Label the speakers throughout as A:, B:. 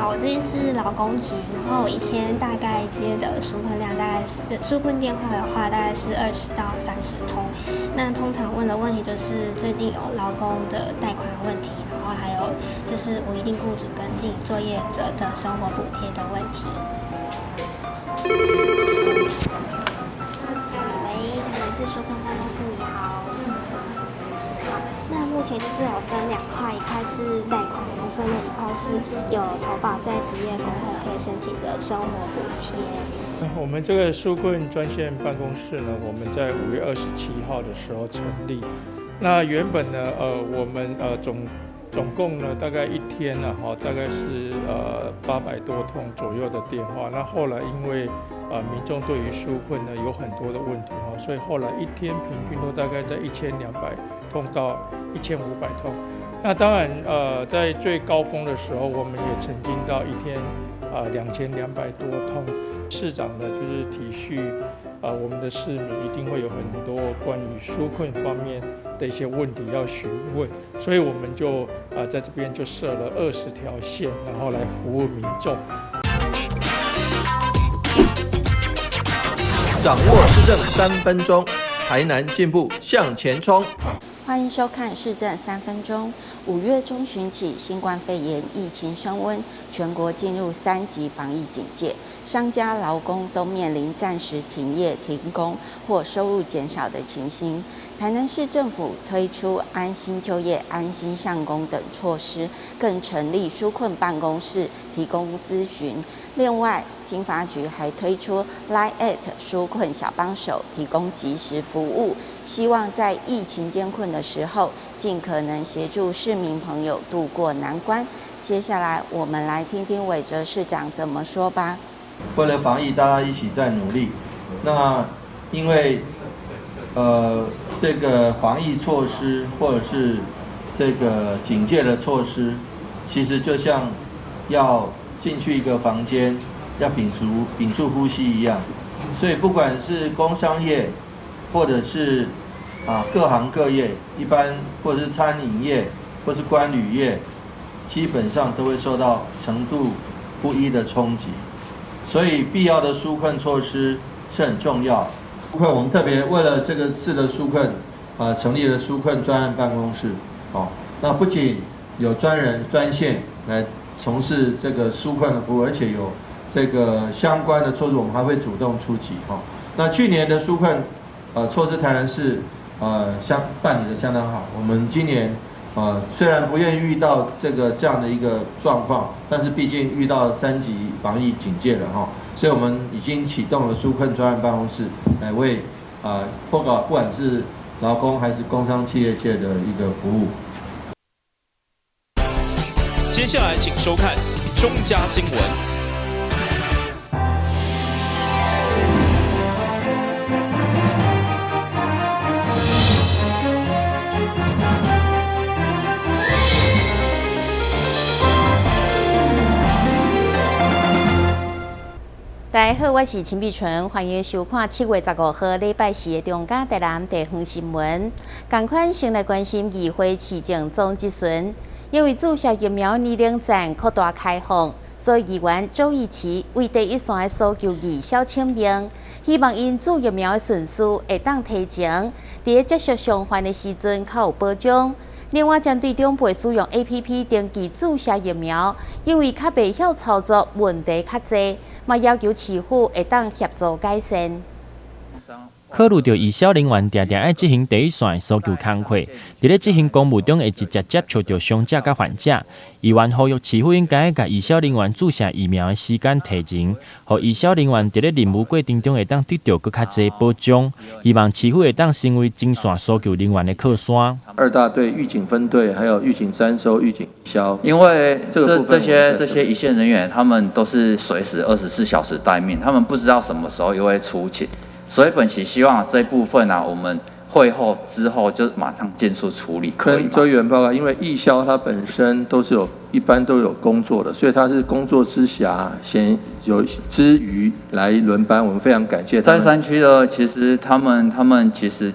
A: 好，我这边是劳工局，然后我一天大概接的纾困量大概是纾困电话的话，大概是20到30通。那通常问的问题就是最近有劳工的贷款问题，然后还有就是无一定雇主跟自营作业者的生活补贴的问题。喂，台南市纾困办公室，你好。那目前就是有分两块，一块是贷款部分，那一块是有投保在职业工会可以申请的生活补贴。
B: 我们这个纾困专线办公室呢，我们在5月27号的时候成立。那原本呢，我们总共呢，大概一天呢，哈，大概是800多通左右的电话。那后来因为民众对于纾困呢有很多的问题哈，所以后来一天平均都大概在1200通到1500通。那当然在最高峰的时候，我们也曾经到一天2200多通。市长呢就是体恤我们的市民一定会有很多关于纾困方面的一些问题要询问，所以我们就在这边就设了20条线，然后来服务民众。
C: 掌握市政3分钟，台南进步向前冲。
D: 欢迎收看市政三分钟。5月中旬起，新冠肺炎疫情升温，全国进入3级防疫警戒，商家、劳工都面临暂时停业、停工或收入减少的情形。台南市政府推出安心就业、安心上工等措施，更成立纾困办公室提供咨询。另外，经发局还推出 Line@ 纾困小帮手，提供即时服务，希望在疫情艰困的时候，尽可能协助市民朋友渡过难关。接下来，我们来听听韦哲市长怎么说吧。
C: 为了防疫，大家一起在努力。那因为这个防疫措施或者是这个警戒的措施，其实就像要进去一个房间，要屏住呼吸一样。所以不管是工商业，或者是各行各业，一般或者是餐饮业，或是观旅业，基本上都会受到程度不一的冲击。所以必要的纾困措施是很重要。纾困我们特别为了这个次的纾困，成立了纾困专案办公室。哦，那不仅有专人专线来从事这个纾困的服务，而且有这个相关的措施，我们还会主动出击。哈，那去年的纾困措施，台南市办理的相当好。我们今年虽然不愿意遇到这样的一个状况，但是毕竟遇到3级防疫警戒了哈，所以我们已经启动了纾困专案办公室，来为不管是劳工还是工商企业界的一个服务。
E: 接下来请收看中嘉新闻。
F: 大家好，我是陈碧纯，欢迎收看7月15号礼拜四的中嘉台南地方新闻。仝款先来关心议会市政总质询，因为注射疫苗年龄层扩大开放，所以议员周奕齐为第一线的搜救义消请命，希望𪜶注疫苗的顺序会当提前，伫接触伤患的时阵较有保障。另外，针对长辈使用 APP 登记注射疫苗，因为较袂晓操作，问题较济，嘛要求市府会当协助改善。
G: 考虑著义消人员定定爱执行第一线的搜救工课，伫咧执行公务中会直接接触著伤者佮患者。议员呼吁市府应该共义消人员注射疫苗的时间提前，予义消人员伫咧任务过程中会当得著阁较济保障。希望市府会当成为前线搜救人员的靠山。
C: 二大队预警分队，还有预警三搜、预警消，
H: 因为这些一线人员，他们都是随时24小时待命，他们不知道什么时候又会出勤。所以本期希望这部分啊，我们会后之后就马上尽速处理。
C: 可以。周议员报告，因为义消它本身都是有一般都有工作的，所以他是工作之暇，闲有之余来轮班，我们非常感谢。
H: 在山区的，其实他们其实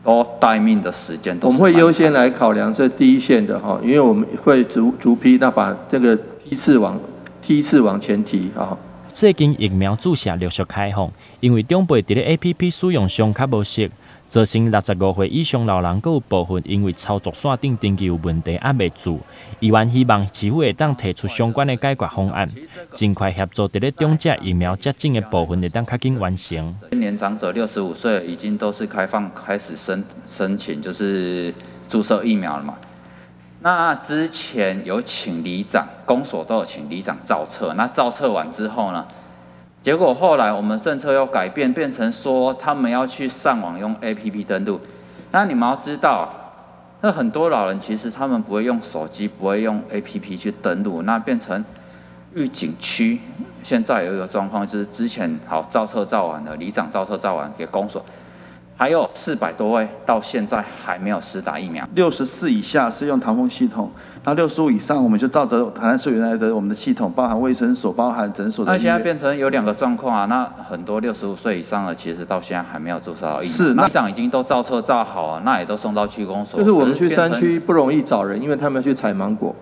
H: 都待命的时间都。
C: 我们会优先来考量这第一线的哈，因为我们会逐逐批，那把这个批次往梯次往前提啊。
G: 最近疫苗注射陸續開放，因為長輩佇咧 APP 使用上較無熟，造成65歲以上老人，閣有部分因為操作線頂登記有問題，猶未注。議員希望市府會當提出相關的解決方案，盡快協助佇咧長者疫苗接種的部分會當較緊完成。
H: 年長者65歲已經都是開放開始申請，就是注射疫苗了嘛。那之前有請里長，公所都有請里長造冊。那造冊完之後呢，結果後來我們政策又改變，變成說他們要去上網用 APP 登錄。那你們要知道，那很多老人其實他們不會用手機，不會用 APP 去登錄，那變成玉井區現在有一個狀況，就是之前好造冊造完了，里長造冊造完給公所。還有400多位到現在還沒有施打疫苗。
I: 64以下是用唐鳳系統，那65以上我們就照着台南市原來的我們的系統，包含衛生所、包含診所的。
H: 那現在變成有兩個狀況啊，那很多65歲以上的其實到現在還沒有注射到疫苗。
I: 是，
H: 那里長已經都造冊造好了，那也都送到區公所。
C: 就是我們去山區不容易找人，因為他們要去採芒果。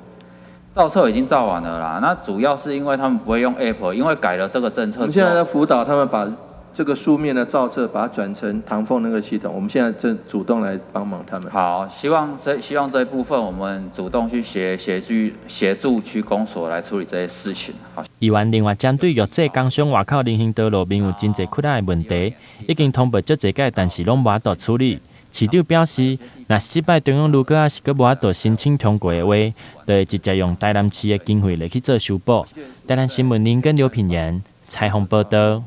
H: 造冊已經造完了啦，那主要是因為他們不會用 App，因為改了這個政策。
C: 我們現在在輔導他們把這個書面的造冊，把它轉成唐鳳那個系統。我們現在正主動來幫忙他們。
H: 好，希望這一部分我們主動去協助區公所來處理這些事情。好。
G: 議員另外針對玉制工商外口人行道路面有真濟窟仔的問題，已經通報足濟擺，但是攏無法度處理。市長表示，若是這擺中央如果猶是閣無法度申請通過的話，就會直接用台南市的經費來去做修補。台南新聞林跟劉品言採訪報道。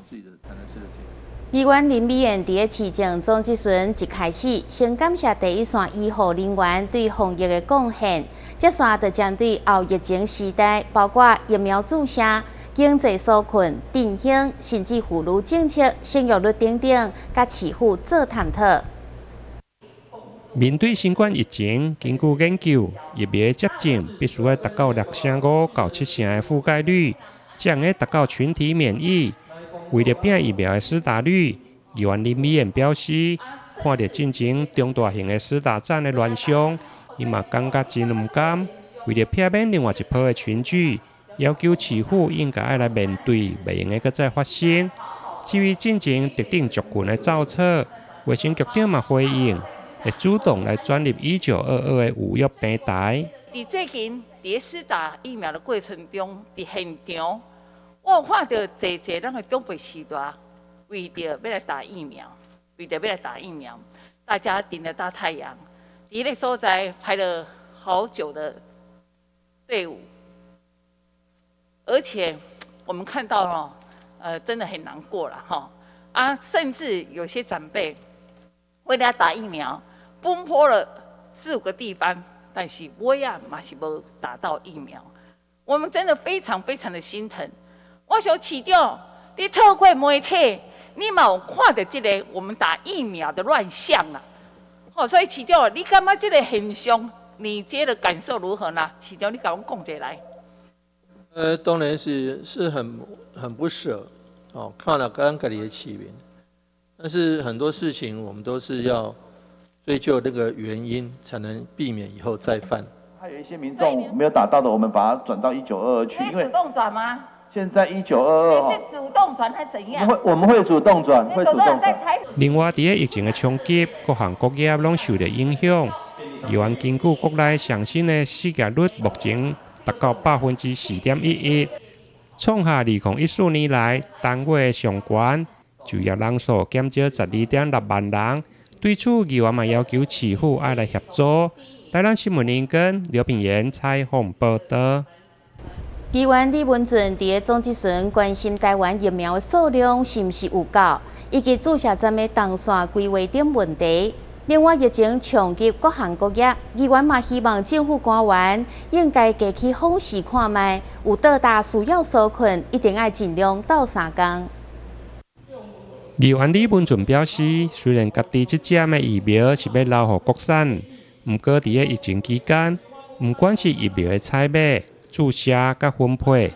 F: 議員林美燕佇咧市政總質詢一開始，先感謝第一線醫護人員對防疫的貢獻，接續就針對後疫情時代，包括疫苗注射、經濟紓困、振興，甚至婦女政策、生育率等等，佮市府做探討。
J: 面對新冠疫情，根據研究，疫苗接種必須愛達到6.5到7成的覆蓋率，才會達到群體免疫。為了拼疫苗的施打率，議員林美燕表示，看著進前中大型的施打站的亂象，伊嘛感覺真毋甘。為了避免另外一波的群聚，要求市府應該愛來面對，袂用得閣再發生。至於進前特定族群的造冊，衛生局長嘛回應，會主動來轉入1922的預約平台。
K: 佇最近佇施打疫苗的過程中，佇現場，我有看著濟濟咱的長輩序大，為著欲來打疫苗，為著欲來打疫苗，大家頂著大太陽，佇彼个所在排了好久的隊伍，而且我們看到哦，真的很難過了哈，啊，甚至有些長輩為了打疫苗，奔波了四五個地方，但是尾仔嘛是無打到疫苗，我們真的非常非常的心疼。我想市長，你透過媒體，你嘛有看著這个我們打疫苗的亂象啊！吼，所以市長，你感覺這个現象，你覺得感受如何呢？市長，你共阮講一下來。
C: 當然是很不捨哦，看了咱家己的市民，但是很多事情我們都是要追究那個原因，才能避免以後再犯。
I: 還有一些民眾沒有打到的，我們把它轉到1922去。
K: 會主動轉嗎？
I: 現在1922
K: 你是主動轉還怎樣？
C: 我們會主動轉，會主動轉。
J: 另外，佇咧疫情的衝擊，各行各業攏受著影響。議員根據國內上新的失業率，目前達到4.11%，創下2014年來單月上懸，就業人數減少12.6萬人。對此，議員嘛要求市府愛來協助。台南新聞林根劉品言採訪報道。
F: 議員李文俊佇咧總質詢關心台灣疫苗數量是毋是有夠，以及注射站的動線規劃等問題。另外，疫情衝擊各行各業，議員嘛希望政府官員應該加去訪視看覓，有倒搭需要紓困，一定愛盡量鬥相共。
J: 議員李文俊表示，雖然家己這針的疫苗是欲留予國產，毋過佇咧疫情期間，毋管是疫苗的採買、注射佮分配，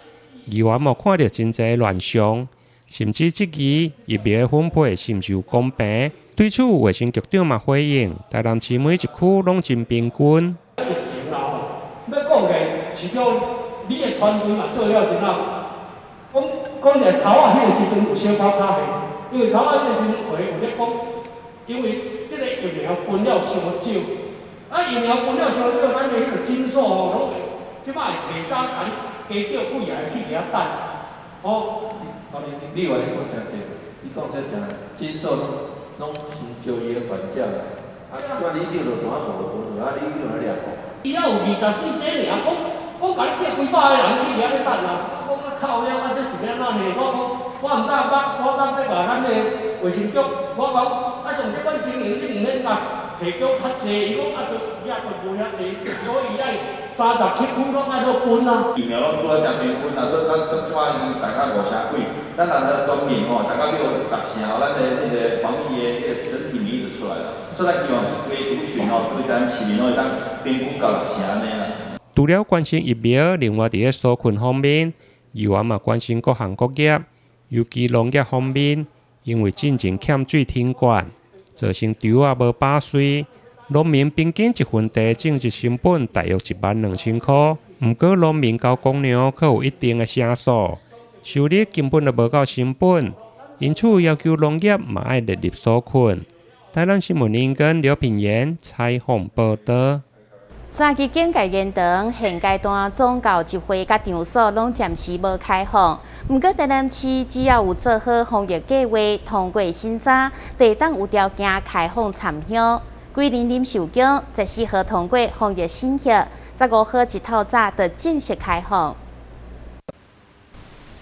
J: 議員嘛看著真濟亂象，甚至質疑疫苗的分配是毋是有公平。對此，衛生局長嘛回應，台南市每一區攏真平均。
L: 疫情啦吼，欲講的市長，你的團隊嘛做了真好。講一下頭仔彼個時陣有小可較嚇，因為頭仔彼個時陣話有咧講，因為這個疫苗分了傷少，啊疫苗分了傷少，咱的彼個診所吼攏會，這擺會提早共你加叫幾个去遐等，吼。
C: 哦，你你話你講誠對，你講這誠，診所攏先招伊个患者啦，啊，我里長就單無分，啊，里長來掠。
L: 伊猶有24個爾，講講共你叫幾百个人去遐咧等啊，講啊靠了，啊這是欲按怎呢？我講我毋知捌，我捌咧共咱的衛生局，我講啊上這款情形你毋免共提供較濟，伊講啊都遐都無遐濟，所以愛37區攏愛落分啊。
M: 疫苗攏做啊誠平均啊，所以咱咱這擺已經大概五成幾，咱若若全面吼，大概有六成吼，咱的彼个防疫的彼个整體免疫就出來啦。所以咱希望是規族群吼，對咱市民攏會當平均到六成按呢啦。
J: 除了關心疫苗，另外佇咧紓困方面，議員嘛關心各行各業，尤其農業方面，因為進前欠水停灌，造成稻仔無飽穗，農民平均一分地種植成本大約1萬2千箍。毋過農民交公糧閣有一定的成數，收入根本就無夠成本，因此要求農業嘛愛列入紓困。台南新聞林根劉品言採訪報導。
F: 三級警戒延長，現階段宗教集會佮場所攏暫時無開放。毋過台南市只要有做好防疫計劃，通過審查，就會當有條件開放參香。桂林林壽宮14號通過防疫審核，15號一透早就正式開放。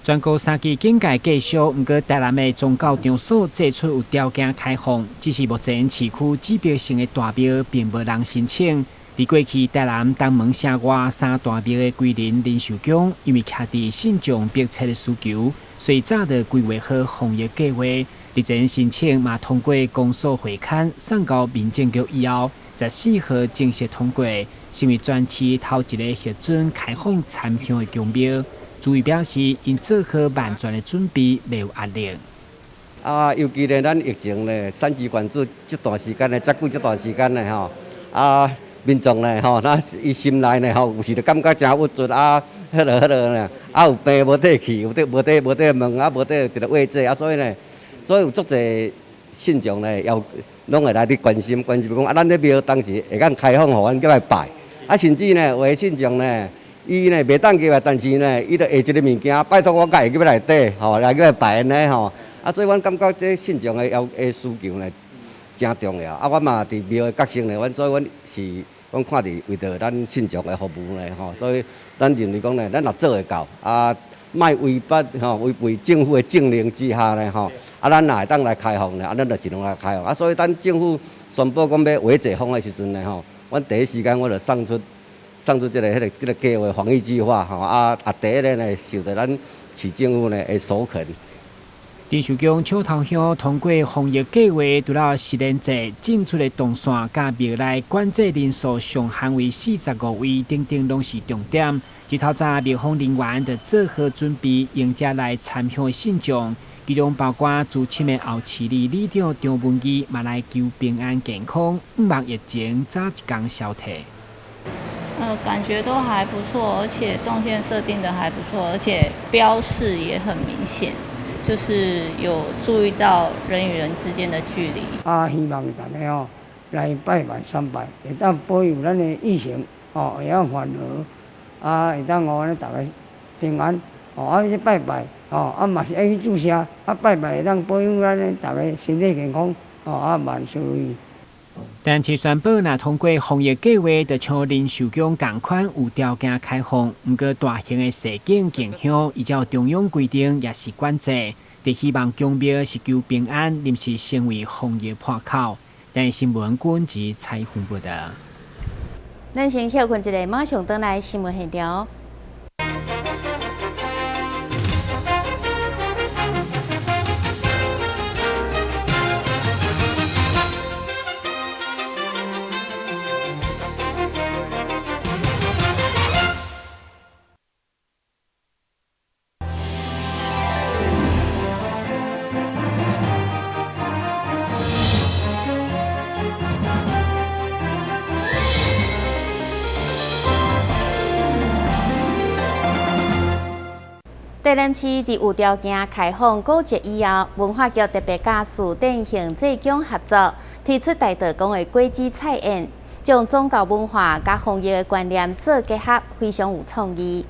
N: 全國三級警戒繼續，毋過台南的宗教場所祭出有條件開放，只是目前市區指標性的大廟並無人申請。佇過去台南東門城外三大廟的歸仁林壽宮，因為徛佇信眾迫切的需求，所以早就規劃好防疫計劃。日前申請嘛通過公所會勘送交民政局以後，14號正式通過，成為全市頭一个核准開放參香的宮廟。主委表示，𪜶做好萬全的準備，袂有壓力。
O: 啊，尤其呢，咱疫情呢，三級管制這段時間呢，遮久這段時間呢，吼，啊，民眾呢，吼，那伊心內呢，吼，有時就感覺誠鬱卒啊，彼落彼落呢，啊有病無得去，有得無得無得問，啊無得一个慰藉，啊所以呢，所以有足濟信眾呢，也攏會來佇關心關心講，啊，咱這廟當時會當開放予阮入來拜，啊，甚至呢，有的信眾呢，伊呢袂當入來，但是呢，伊就下一个物件，拜託我閣會入來內底，吼，來入來拜按呢吼，啊，所以阮感覺這信眾的要的需求呢，誠重要。啊，阮嘛佇廟的角色呢，阮所以阮是阮看佇為著咱信眾的服務呢，吼，所以咱認為講呢，咱若做會到，啊，莫違反吼違背政府的政令之下呢，吼，啊，咱若會當來開放呢，啊，咱就盡量來開放。啊，所以等政府宣布講欲微解封的時陣呢，吼，阮第一時間我就送出送出這个、彼个、這个計劃防疫計劃，吼，啊啊，第一个呢，受著咱市政府呢的首肯。
N: 林壽宮笑頭鄉通過防疫計劃，除了實聯制進出的動線，佮廟內管制人數上限為45位，等等，攏是重點。日透早廟方人員就做好準備，迎接來參香的信眾，其中包括資深的後市里里長張文義，嘛來求平安健康，向望疫情早一工消退。
P: 感覺都還不錯，而且動線設定得還不錯，而且標示也很明顯，就是有注意到人與人之間的距離。
Q: 啊，希望大家吼來拜拜參拜，會當保佑咱的疫情吼會當緩和，啊，會當予咱逐家平安。哦，啊去拜拜，哦，啊嘛是愛去注射，啊拜拜會當保佑咱的逐家身體健康，哦，啊萬事如意。
N: 但是宣布，若通過防疫計劃，就像林壽宮仝款有條件開放。毋過大型的社景敬香，依照中央規定也是管制。佇希望宮廟是求平安，臨時成為防疫破口。但新聞軍只採訪報導。
F: 咱先歇睏一下，馬上轉來新聞現場。台南市佇有條件開放古蹟以後，文化局特別佮士典行濟宮合作，推出大道公的果子菜宴，將宗教文化佮防疫的觀念做結合，非常有創意。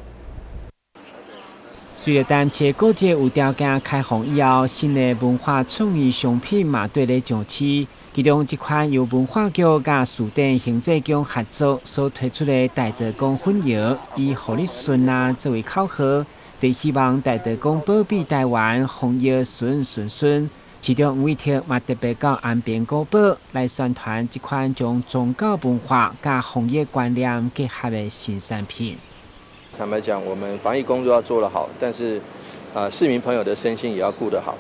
N: 隨著台南市古蹟有條件開放以後，新的文化創意商品嘛綴咧上市。其中這款由文化局佮士典行濟宮合作所推出的大道公粉藥，以予你順啊作為口號。佇希望大道公保庇台灣防疫順順順，市長黃偉哲嘛特別到安平古堡來宣傳這款將宗教文化佮防疫觀念結合的新產品。
C: 坦白講，我們防疫工作要做得好，但是啊，市民朋友的身心也要顧得好。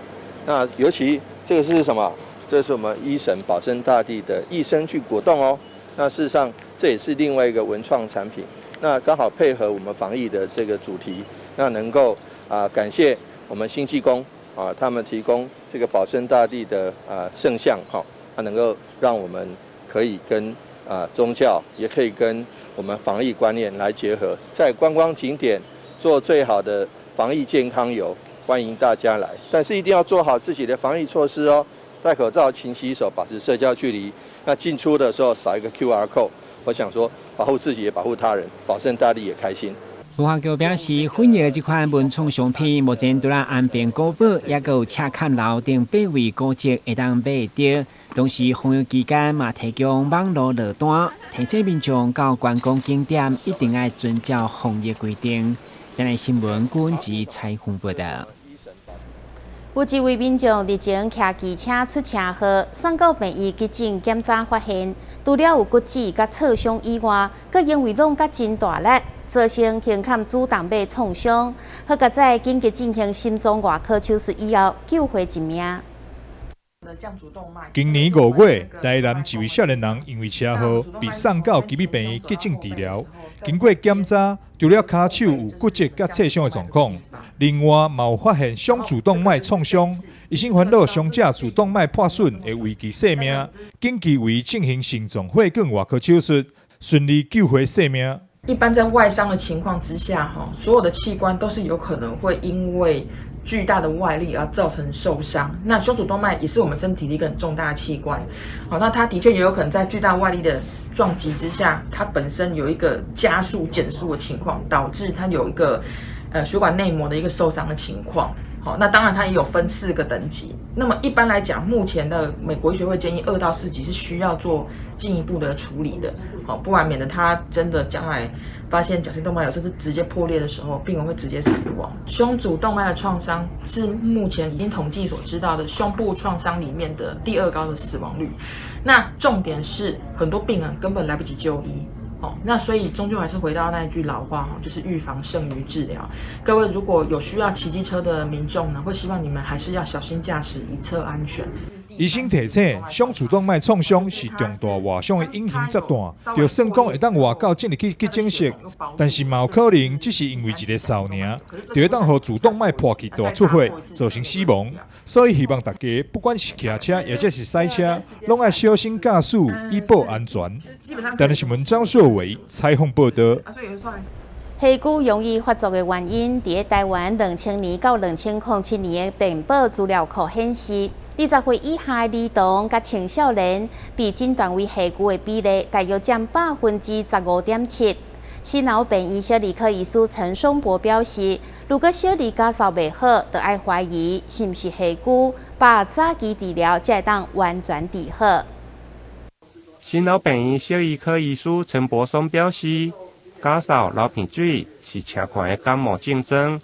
C: 那尤其這個是什麼？這是我們醫神保生大帝的益生菌果凍哦。那事實上，這也是另外一個文創產品。那剛好配合我們防疫的這個主題。那能夠啊，感謝我們興濟宮啊，他們提供這個保生大帝的啊聖像哈，它能夠讓我們可以跟啊宗教，也可以跟我們防疫觀念來結合，在觀光景點做最好的防疫健康遊，歡迎大家來，但是一定要做好自己的防疫措施哦，戴口罩、勤洗手、保持社交距離。那進出的時候掃一個 QR code，我想說保護自己也保護他人，保生大帝也開心。
N: 文化局表示，粉藥這款文創商品，目前除了安平古堡，抑閣有赤崁樓等八位古蹟會當買會著。同時，防疫期間嘛提供網路落單，提醒民眾到觀光景點一定愛遵照防疫規定。台南新聞郭文吉採訪報導。
F: 有一位民眾日前騎機車出車禍，送到病院急診檢查，發現除了有骨折佮挫傷以外，閣因為挵甲真大力，造成胸坎主動脈創傷，好佳哉緊急進行心臟外科手術以後，救回一命。
R: 今年5月，台南一位少年人因為車禍被送到旗美病院急診治療，經過檢查，除了跤手有骨折佮挫傷的狀況，另外嘛有發現胸主動脈創傷，醫生煩惱傷者主動脈破損會危及性命，緊急為伊進行心臟血管外科手術，順利救回性命。
S: 一般在外傷的情況之下，哈，所有的器官都是有可能會因為巨大的外力而造成受傷。那胸主動脈也是我們身體的一個很重大的器官，好，那它的確也有可能在巨大外力的撞擊之下，它本身有一個加速減速的情況，導致它有一個血管內膜的一個受傷的情況。好，那當然它也有分四個等級。那麼一般來講，目前的美國醫學會建議2到4級是需要做進一步的處理的，好，不然免得他真的將來發現假性動脈瘤甚至直接破裂的時候，病人會直接死亡。胸主動脈的創傷是目前已經統計所知道的胸部創傷裡面的第二高的死亡率。那重點是很多病人根本來不及就醫。哦，那所以終究還是回到那一句老話哈，就是預防勝於治療。各位如果有需要騎機車的民眾呢，會希望你們還是要小心駕駛，以策安全。
R: 醫生提醒，胸主動脈創傷是重大外傷的隱形炸彈，就算講會當活到進入去急診室，但是嘛有可能只是因為一个掃爾，就會當予主動脈破去大出血，造成死亡。所以希望大家不管是騎車抑者是駛車，攏愛小心駕駛，以保安全。台南新聞張碩偉採訪報導。
F: 氣疽容易發作的原因，佇台灣2000年到2007年的健保資料庫顯示，20歲以下的兒童佮青少年被診斷為氣疽的比例，大約佔15.7%。新腦病院小兒科醫師陳松博表示，如果小兒咳嗽袂好，就愛懷疑是毋是氣疽，把早期治療才會當完全治好。
J: 新腦病院小兒科醫師陳柏松表示，咳嗽、流鼻水是常見的感冒症狀，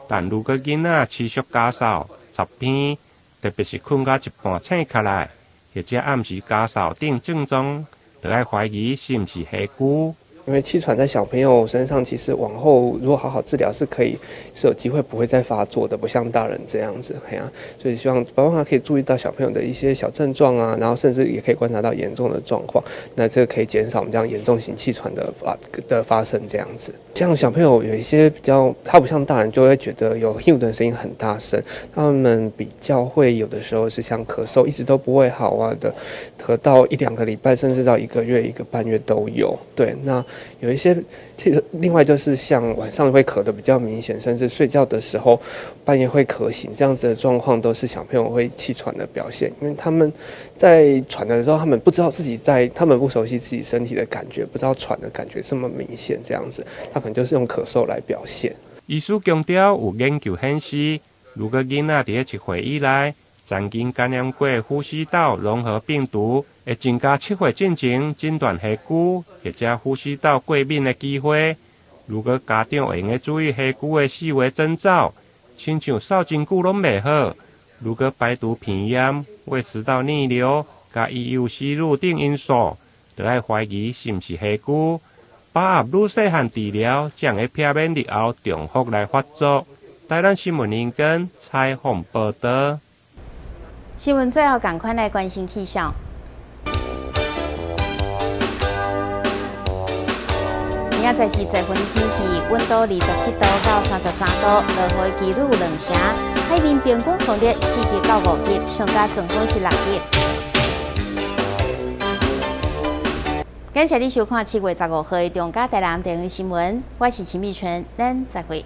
J: 但如果囡仔持續咳嗽、擦鼻，特別是睏到一半醒起來，或者暗時咳嗽等症狀，就愛懷疑是毋是氣疽。
T: 因為氣喘在小朋友身上，其實往後如果好好治療，是可以是有機會不會再發作的，不像大人這樣子，嘿啊，所以希望爸爸媽媽可以注意到小朋友的一些小症狀啊，然後甚至也可以觀察到嚴重的狀況，那這個可以減少我們這樣嚴重型氣喘的發生這樣子。像小朋友有一些比較，他不像大人就會覺得有響的聲音很大聲，他們比較會有的時候是像咳嗽，一直都不會好啊的，咳到一兩個禮拜，甚至到一個月、一個半月都有。對，那。有一些，其實另外就是像晚上會咳得比較明顯，甚至睡覺的時候半夜會咳醒，這樣子的狀況都是小朋友會氣喘的表現。因為他們在喘的時候，他們不知道自己在，他們不熟悉自己身體的感覺，不知道喘的感覺這麼明顯，這樣子，他可能就是用咳嗽來表現。
J: 醫師強調，有研究顯示，如果囡仔佇咧7歲以內曾經感染過呼吸道融合病毒，會增加7歲進前診斷火蛆或者呼吸道過敏的機會。如果家長會用得注意火蛆的四個徵兆，親像嗽真久攏袂好，如果排除鼻炎、胃食道逆流、佮異物吸入等因素，就愛懷疑是毋是火蛆。把握愈細漢治療，才會避免日後重複來發作。台南新聞林根採訪報導。
F: 新聞最後，仝款來關心氣象。明仔載是濟雲天氣，溫度27度到33度，落雨的幾率有2成。海面平均風力4級到5級，上加陣風是6級。感謝你收看7月15號的中嘉台南地方新聞，我是秦美純，咱再會。